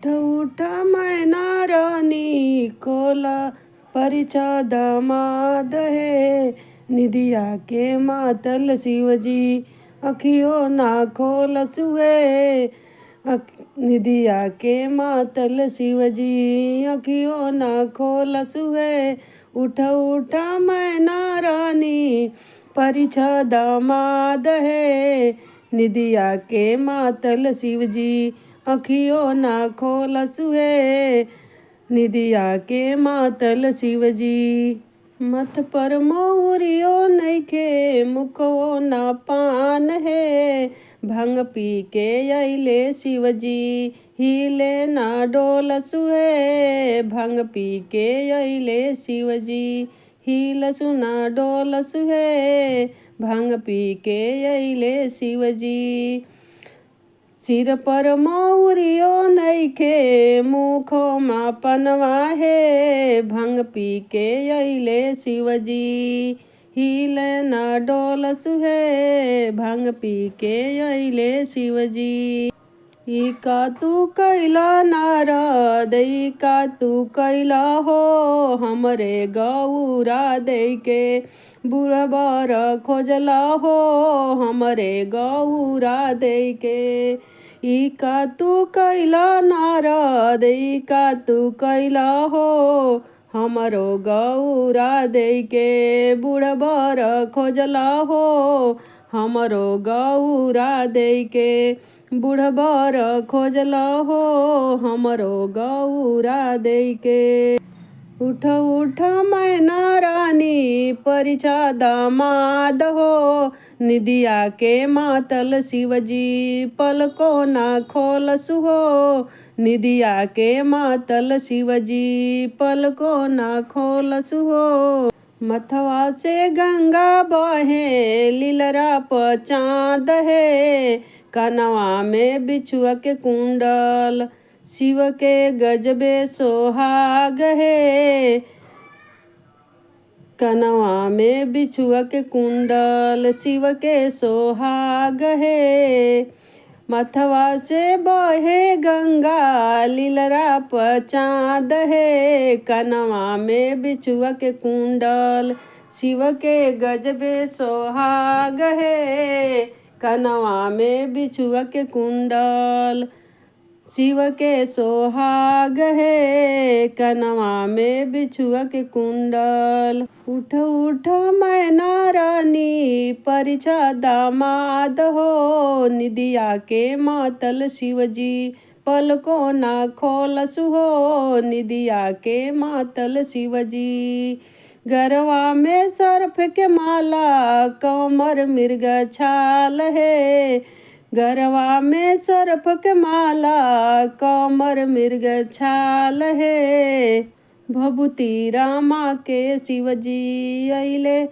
उठ मैना रानी कोला परिचा दामाद हे, निधिया के मातल शिवजी अखियो ना खोल सुहे। निधिया के मातल शिवजी अखियो ना खोल सुहे। उठ उठ मैना रानी परिचा दामाद हे, निधिया के मातल शिवजी अखियो ना खोल सुहे। निधिया के मातल शिवजी। मथ पर मौरियो नइखे मुखवो ना पान हे, भांग पी के अइले शिवजी हिले ना डोल सुहे। भांग पी के अइले शिवजी हिल सुना डोल सुहे। भांग पी के अइले शिवजी। सिर पर मौरियो नइखे मुखमा पनवा हे, भांग पी के अइले शिवजी हिले ना डोल सुहे। भांग पी के अइले शिवजी। ई का तू कैला नारद ई का तू कैला हो, हमरे गौरा देके बुढ़बर खोजला हो, हमरे गौरा देके। ई का तू कैला नारद ई का तू कैला हो, हमरो गौरा देके बुढ़बर खोजला हो, हमरो गौरा देके बुढ़बर खोजला हो, हमरो गौरा देके। उठ उठ मैना रानी परिचा दामाद हो, निधिया के मातल शिवजी पलको ना खोल सुहो। निधिया के मातल शिवजी पलको ना खोल सुहो। मथवा से गंगा बहे लीलरा प चाँद हे, कनवा में बिछुआ के कुंडल शिव के गजबे सोहाग हे। कनवा में बिछुआ के कुंडल शिव के सोहाग हे। मथवा से बहे गंगा लीलरा प चाँद हे, कनवा में बिछुआ के कुंडल शिव के गजबे सोहाग हे। कनवा में बिछुआ के कुंडल शिव के सोहाग हे, कनवा में बिछुआ के कुंडल। उठ उठ मैना रानी परिचा दामाद हो, निधिया के मातल शिवजी पलको ना खोल सुहो। निधिया के मातल शिवजी। गरवा में सर्फ के माला कमर मृग छाल हे, गरवा में सर्फ के माला कमर मृग छाल हे। भभूति रामा के शिवजी अइले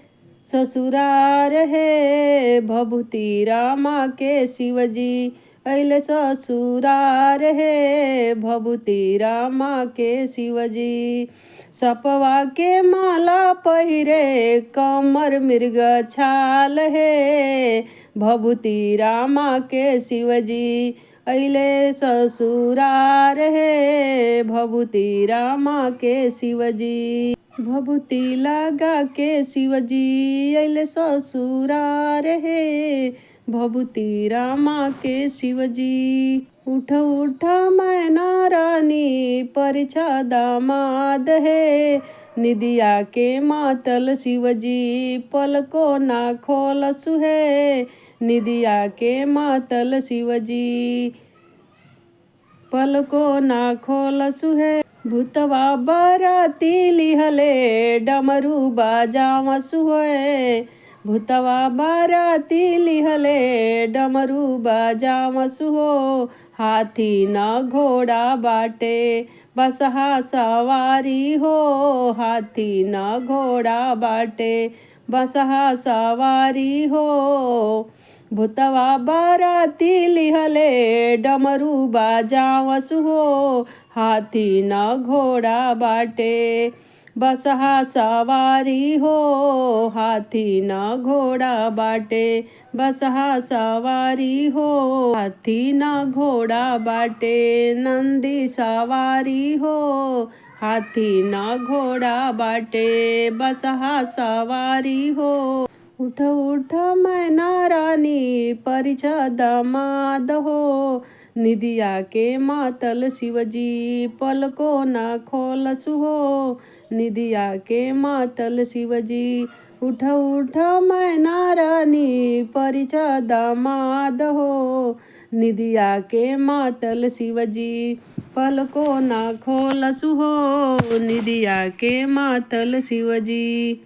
ससुरार हे, भभूति रामा के शिवजी अइले ससुरार हे, भभूति रामा के शिवजी। सपवा के माला पहिरे कमर मृग छाल हे, भभूति रामा के शिवजी अइले ससुरार हे, भभूति रामा के शिवजी। भभूति लगा के शिवजी अइले ससुरार हे, भभूति रामा के शिवजी। उठ उठ मैना रानी परिचा दामाद हे, निधिया के मातल शिवजी पलको ना खोल सुहे। निधिया के मातल शिवजी पलको ना खोल सुहे। भूतवा बराती लिहले डमरू बाजाव सुहे, भूतवा बराती लिहले डमरू बाजाव सुहो। हाथी न घोड़ा बाटे बसहा सवारी हो, हाथी न घोड़ा बाटे बसहा सवारी हो। भूतवा बाराती लिहले डमरू बाजाव सुहो, हाथी न घोड़ा बाटे बसहा सवारी हो, हाथी न घोड़ा बाटे। बसहा सवारी हो, हाथी न घोड़ा बाटे। नंदी सवारी हो, हाथी न घोड़ा बाटे। बसहा सवारी हो। उठ उठ मैना रानी परिछा दमाद हो, निदिया के मातल शिवजी पलको न खोलसु हो, निदिया के मातल शिवजी। उठ उठ मैना रानी परिछा दमाद हो, निदिया के मातल शिवजी पलको न खोलसु हो, निदिया के मातल शिवजी।